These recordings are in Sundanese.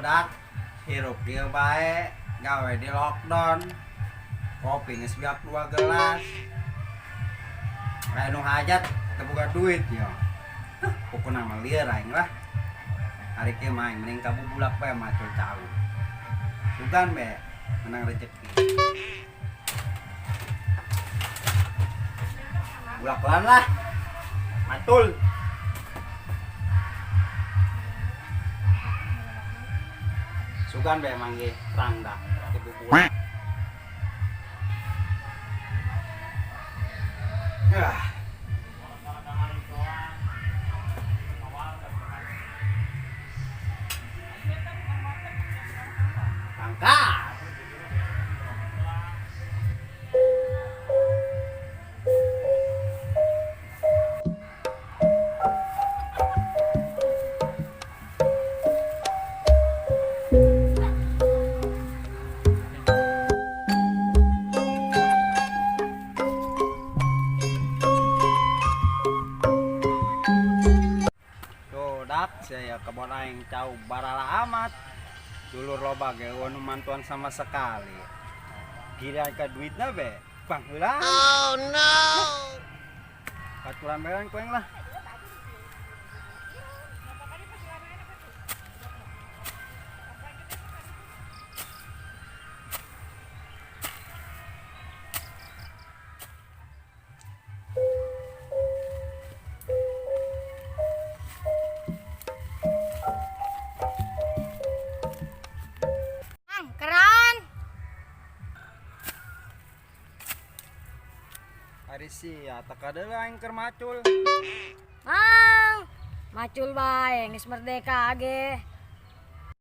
Dak hirup kieu bae, gawe di lockdown. Kopi geus beak 2 gelas. Aya nu hajat teu boga duit yo. Huh, pokona mah lieur aing lah. Hari kieu mah aing mending ka bubulak bae macul cau. Sugan be menang rezeki. Bulak-bulan lah. Macul. Sugan be manggih rangda di bubulak. Ah. Angkat. Tuh, dak saya kebon aing cau barala amat. Dulur loba ge eueuh nu mantuan sama sekali. Gila ka duitna be, bang heula. Oh no. Baturan bae ku aing lah. Mang, keren. Ari sia teka deui aing keur macul. Mang, macul bae geus merdeka ge.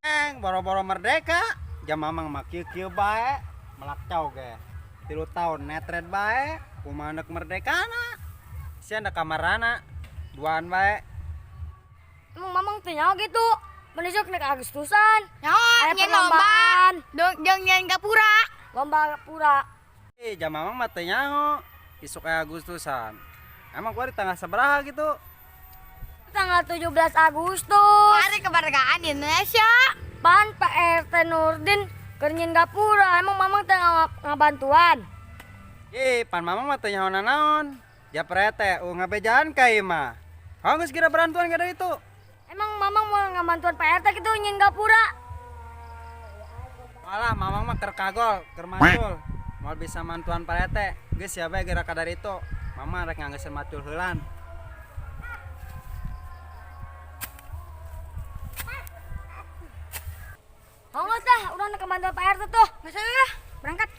Eng, boro-boro merdeka, jam mamang mah kieu-kieu bae, melak cau ge. 3 tahun netret bae, kumaha neuk merdekana. Sia da kamarana, duaan bae. Emang mamang teh nyaho gitu. Menisuk nek Agustusan. Nyaho, Aya nyen lomba. perlombaan. Dong, jeung nyen gapura. Lomba gapura. Jam mamang mah teu nyaho. Isuk aya Agustusan. Emang gua di tanggal sabaraha gitu? Tanggal 17 Agustus. Hari kemerdekaan Indonesia. Pan Pak RT Nurdin keur nyen gapura. Emang mamang teh ngabantuan. Pan mamang mah teu nyaho nanaon. Japret teh ngabejaan ka ieu mah. Hang geus kira berantuan kada itu. Emang mamang mau ngabantuan Pak RT gitu nyen gapura? Malah mamang mah keur kagol, keur macul. Moal bisa mantuan Pak RT. Geus sia bae geura kadar itu. Mama rek ngangeuseun macul heulan. Hongos dah, urang ke bantuan Pak RT tuh. Nggak usah lah, berangkat.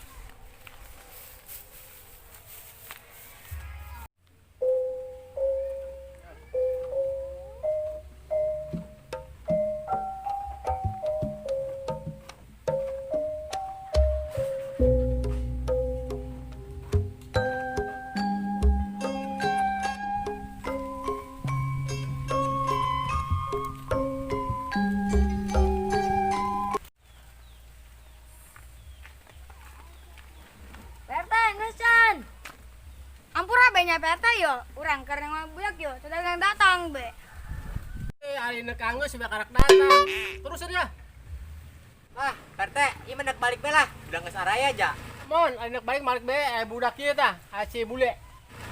Ampura be nya Pak RT yo, urang keur ngabuyak yo, sedang datang be. Hari ini kanggo sudah karak datang. Terus aja. Lah, Pak RT, ieu mah balik be lah. Udah geus araya aja. Mon, ari nek balik balik be, budak ieu tah, si bule.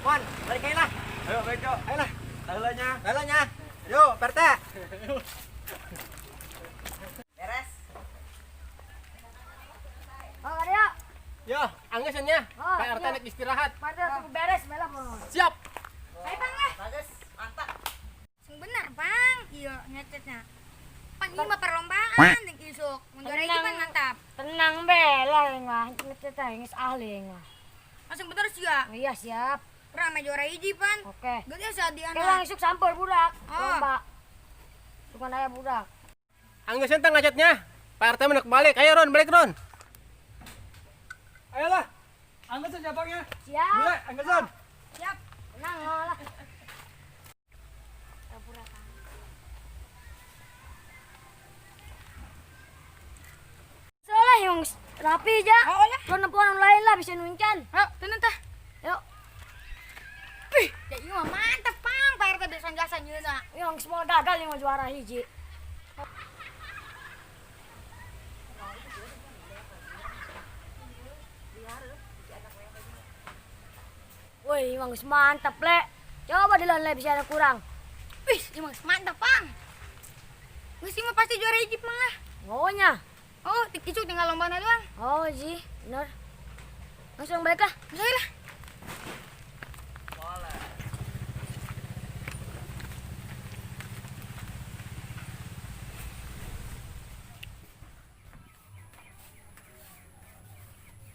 Mon, balik aja lah. Ayo, balik yo. Ayo lah. Tahu nya. Tahu nya. Yo, Pak RT. Beres. Oh, ada. Yo, anggeus nya. Oh, Pak RT iya. nek istirahat. Pak RT tunggu beres bela Mon. Siap. Ayo, Bang lah. Bagus, mantap. Sing bener, Bang. Iya, ngecetnya. Pan ieu mah perlombaan jeung isuk. Mun juara hiji pan mantap. Tenang be lah aing mah, ngecet teh geus ahli aing mah. Langsung bener sia. Oh, iya, siap. Urang mah juara hiji pan. Oke. Geus asa di Oke, lang isuk sampel budak. Oh. Lomba. Bukan aya budak. Anggeus teh ngecetnya. Pak RT mah nek balik. Ayo Ron, balik Ron. Ayolah. Anggeus siapangnya. Siap. Mulai, anggeus. Siap. Tenang lah. Soalnya yang rapi aja. Oh, lah. Lo nempuan lain lah bisa nuncan. Ayo, tenang tah. Yuk. Wih, ya ieu mah mantep, Pang. Pak RT besan jasa nyeuna. Yang semua gagal yang mau juara hiji. Woi, emang geus mantap, Le. Coba duluan, Le, bisa ada kurang. Wih, emang mantap, Pang. Geus mah pasti juara hiji mah lah. Oh nya. Oh, isuk tinggal lombana doang. Oh, ji, bener. Langsung balik lah. Geus lah.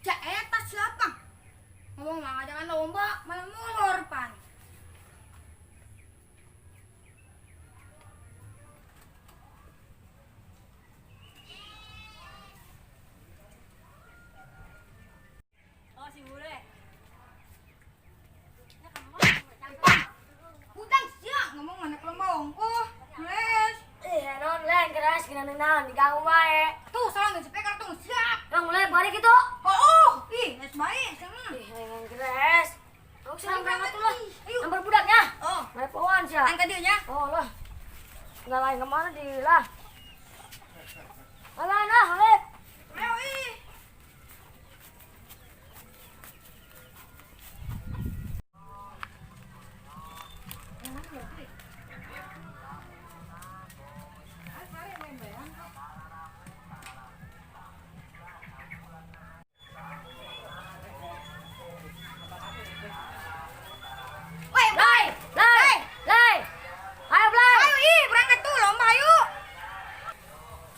Cak eta siapa? Ngomong mah jangan lomba, malah molor pan. Oh, si bule. Hutang sia ngomong mana lomba ongkoh. Les. Eh, non, Le, keras kena naon diganggu wae. Tuh, salah nggak speaker tuh siap. Bang, mulai balik itu. Oh, ih, les baik sama. Ih, yang keras. Aku senang berangkat tuh lah. Ayo. Nomor budaknya. Oh, Mana pohon sih? angkat dia nya. Oh lah. Nggak lain kemana di lah. Alah, nah, balik. Ayo, ih. Woi, Lai, lai, lai. Ayo, Blay. ayo ih, berangkat tuh lomba ayo.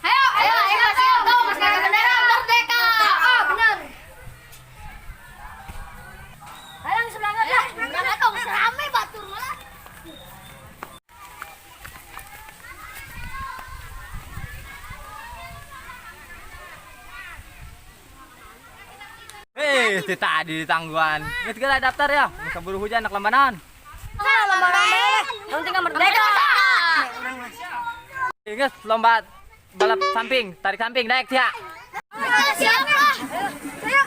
Ayo, Ayo, ayo, ayo, go, mas bendera merdeka. Oh, benar. Ayo, langsung berangkat lah. Berangkat dong, rame batur lah. Eh, itu tadi di tangguhan. Ini segera daftar ya. Masa buru hujan nak lambanan. Ah, lomba-lomba. Yang penting merdeka. Ingat lomba balap samping, tarik samping, naik ya. Siap lah. Ayo.